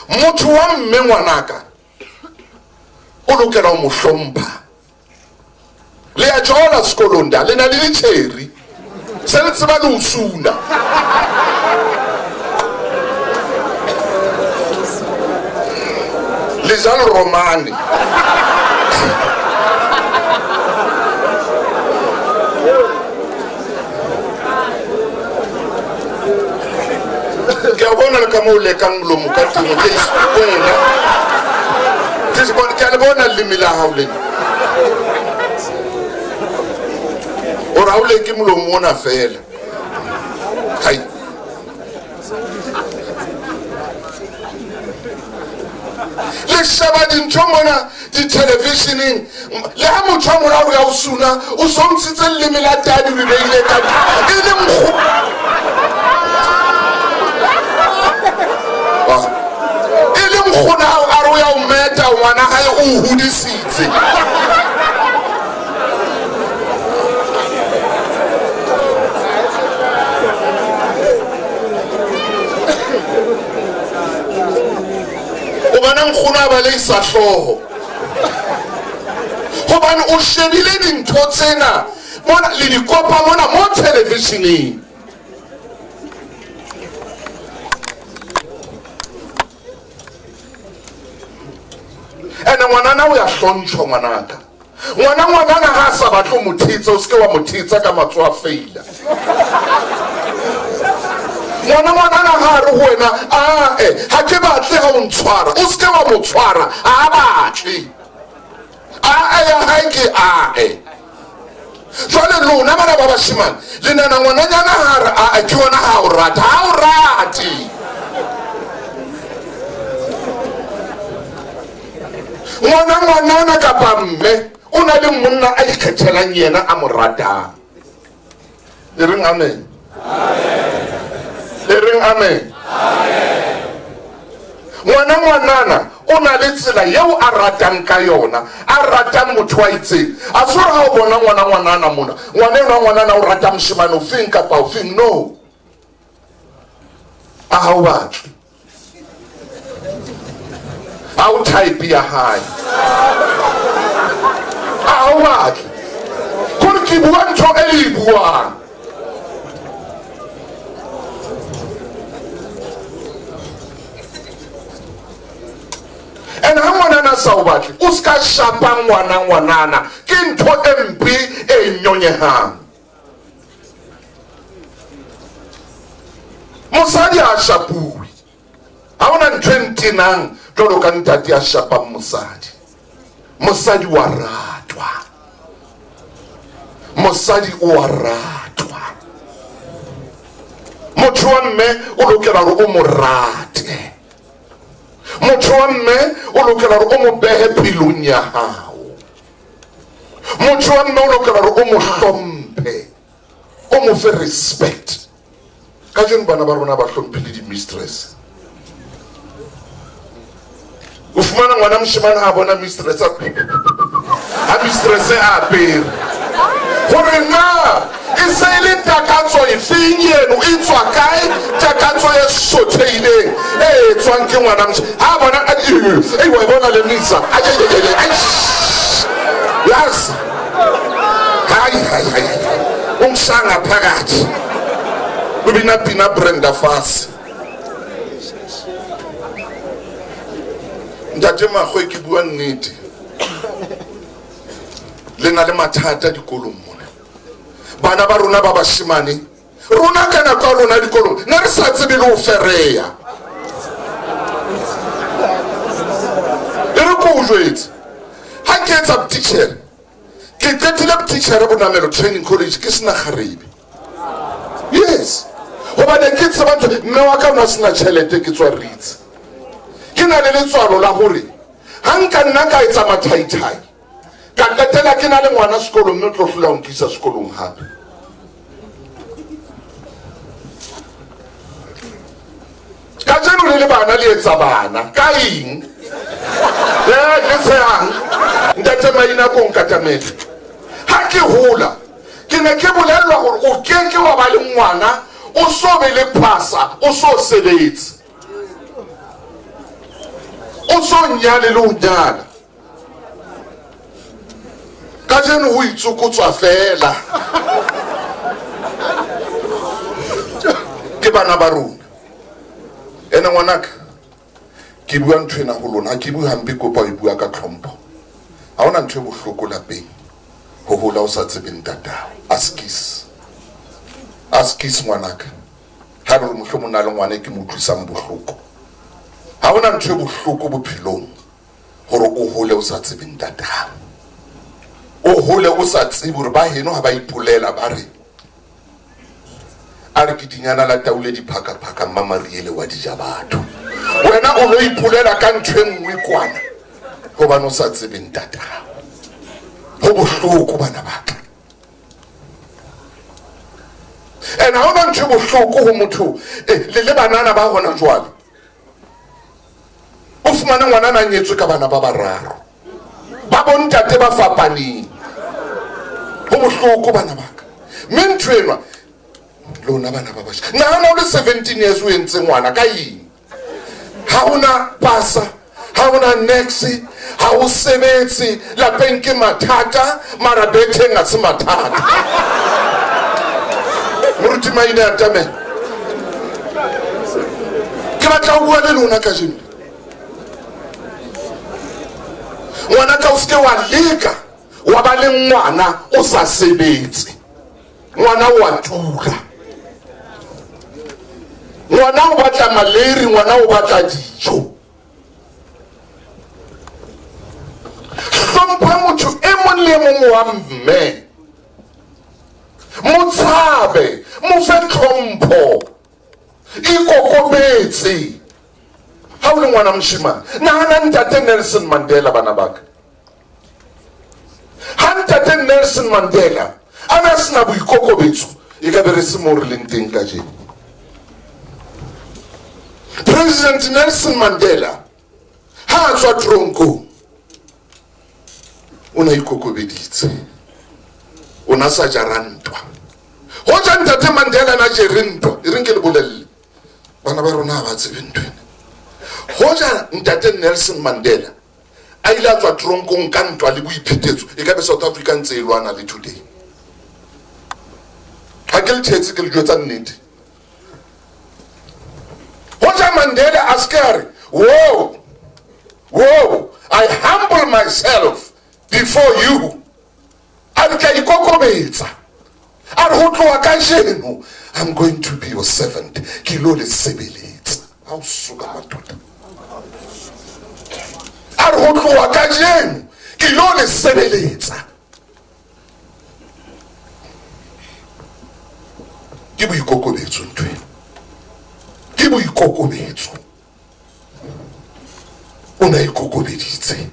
Motho wa mme ngwanaka o lokela ho mo hlompha. Le a jola sekolong da, le na le ditšheri, se le tseba le ho suna. Le ja leromane. Ke a bona le ka moo o lekang molomo ka teng, ke wena. Ke se bona, ke a le bona leleme la hao lena. Hore ha o leke molomo ona feela. Hai. Le sheba dintho mona di-televisioneng, le ha motho a mora o ya o suna, o so ntshitse leleme la tadi o le beile ka e le nkgo. E le nkgono hao a re o ya o meta, ngwana hae o o hodisitse. O bona nkgono a baleisa hlooho hobane o shebile dintho tsena mona le di kopa mona mo televisioneng. Ene ngwanana o ya hlontšhwa ngwanaka. Ngwana ngwanana ha a sa batle ho mo thetsa, o seke wa mo thetsa ka matsoho a feila. Ngwana ngwanana ha a re ho wena, ae, ha ke batle ha o ntshwara, o seke wa mo tshwara, ha a batle. Ae ya hae ke ae. Jwale lona bana ba bashemane, le nahana ngwananyana ha a re ae ke yona ha o rata, ha o rate. Ngwana ngwanana kapa mme o na le monna a ikgethelang yena a mo ratang. Le reng amen? Le reng amen? Ngwana ngwanana o na le tsela yeo a ratang ka yona, a ratang motho wa itseng. A se hore ha o bona ngwana ngwanana mona, ngwana enwa ngwanana o rata moshemane o feng kapa o feng, no. A ha o batle. Ha o type ya hae. A ha o batle. Kore ke bua ntho e le e buang. And ha ngwanana a sa o batle, o ska shapa ngwana ngwanana. Ke ntho e mpe e nyonyehang. Mosadi a shapuwe. Ha hona ntho e ntenang jwalo ka ntate ya shapang mosadi. Mosadi wa ratwa. Mosadi o wa ratwa. Motho wa mme o lokela hore o mo rate. Motho wa mme o lokela hore o mo behe pelong ya hao. Motho wa mme o lokela hore o mo hlomphe, o mo fe respect. Kajeno bana ba rona ba hlomphe le di-mistress. O fumana ngwana moshemane ha bona mistress, ha mistress a apere. Hore na e se e le takatso efeng eno, e tswa kae takatso e sothehileng e etswang ke ngwana moshemane? Ha bona, ei, wa e bona le misa. Ai, ai, ai, ai, ai. Yes. Hai, hai, hai. O mshanga phakathi. O bina pina Brenda Fassie. Ntate Makgoe, ke bua nnete. Le na le mathata dikolong mona. Bana ba rona ba bashemane, rona ka nako ya rona dikolong ne re sa tsebe le ho fereya. E re ko o jwetse, ha ke etsa botitjhere, ke qetile botitjhere Bonamelo Training College ke sena kgarebe. Yes. Hobane ke tseba ntho, mme wa ka o na sena tjhelete, ke tswa Ritz. Ke na le letswalo la hore ha nka nna ka etsa mathaithai, ka qetela ke na le ngwana sekolong, mme o tlo hlola ho nkisa sekolong hape. Kajeno le le bana le etsa bana ka eng? Le tshehang ntate Maina ko nkatamele. Ha ke hola ke ne ke bolellwa hore o keke wa ba le ngwana o so be le phasa, o so sebetse. O so nyale le ho nyala. Kajeno ho itsokotswa fela ke bana ba rona. Ene ngwanaka, ke bua ntho ena ho lona, ha ke bue hampe, kopa ho e bua ka tlhompho. Ha hona ntho e bohloko lapeng ho hola o sa tsebe ntatao. Askis, askis ngwanaka, ha re mohlomong na le ngwana e ke mo utlwisang bohloko. Ha hona ntho e bohloko bophelong hore o hole o sa tsebe ntatao, o hole o sa tsebe hore ba heno ha ba ipolela ba re a re ke dinyana la taule diphakaphaka mmamariele wa dija batho. Wena o lo ipolela ka ntho e nngwe kwana hobane o sa tsebe ntatao. Ho bohloko bana ba ka. And ha hona ntho e bohloko ho motho le banana ba hona jwale. O fumane ngwana a nyetswe ka bana ba bararo ba bontate ba fapaneng. Ho bohloko bana ba ka. Mme ntho enwa lona bana ba batjha, nahana o le 17 years o entse ngwana ka eng? Ha hona pasa, ha hona nex, ha o sebetse, lapeng ke mathata, mara betheng ha se mathata. Moruti Maine a tamela. Ke batla ho bua le lona kajeno. Ngwana ka o seke wa leka wa ba le ngwana o sa sebetse. Ngwana wa tura. Ngwana o batla maleri, ngwana o batla dijo. Hlompha motho e mong le e mong wa mme. Mo tshabe, mo fe tlhompho. Ikokobetse. Ha o le ngwana moshemane, nahana ntate Nelson Mandela bana ba ka. Ha ntate Nelson Mandela a na sena boikokobetso, e ka be re se mo re leng teng kajeno. President Nelson Mandela ha a tswa tronkong o na ikokobeditse, o na sa jara ntwa. Hoja ntate Mandela na jere ntwa, e reng ke le bolelle bana ba rona ha ba tsebe ntho ena. Hoja ntate Nelson Mandela a ile a tswa tronkong ka ntwa le boiphetetso, e ka be South Africa ntse e lwana le today. Ha ke le thetse, ke le jwetsa nnete. Hoja Mandela a se ke a re, whoa, whoa, I humble myself before you. A re tla ikokobetsa. A re ho tloha kajeno, I'm going to be your servant. Ke lo le sebeletsa. Ha o soka madoda. A re ho tloha kajeno, ke lo le sebeletsa. Ke boikokobetso ntho ena. Ke boikokobetso. O na ikokobeditse.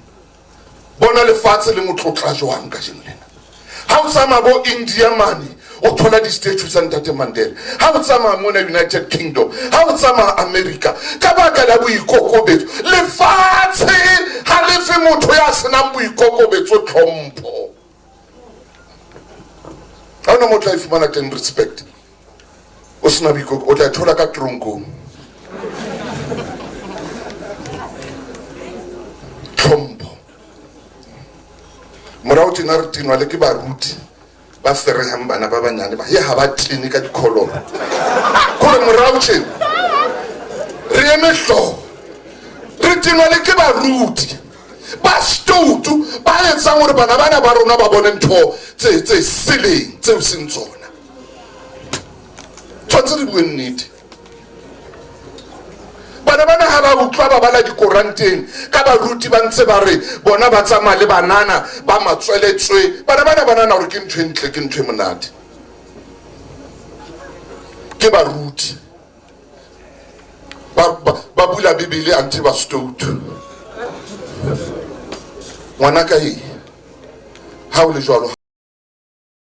Bona lefatshe le mo tlotla jwang kajeno lena. Ha o tsamaya bo India mane, o thola di-statue tsa ntate Mandela. Ha o tsamaya mona United Kingdom, ha o tsamaya America, ka baka la boikokobetso. Lefatshe ha le fe motho ya senang boikokobetso tlhompho. Ha ona motho a e fumana teng respect. O sena boikoko, o tla e thola ka tronkong. Tlhompho. Morao tjena re tenwa le ke baruti ba ferehang bana ba banyane ba ye ha ba tene ka dikholoro. Kore morao tjena re eme hlooho, re tenwa le ke baruti ba stoutu ba etsang hore bana bana ba rona ba bone ntho tse seleng tseo seng tsona. Tshwanetse re bue nnete. Bana bana ha ba utlwa ba bala dikoranteng ka baruti ba ntse ba re bona ba tsamaya le banana ba matsweletswe. Bana bana ba nahana hore ke ntho e ntle, ke ntho e monate. Ke baruti ba bula Bibele anthe ba stoutu. Ngwana ka e ha o le jwalo.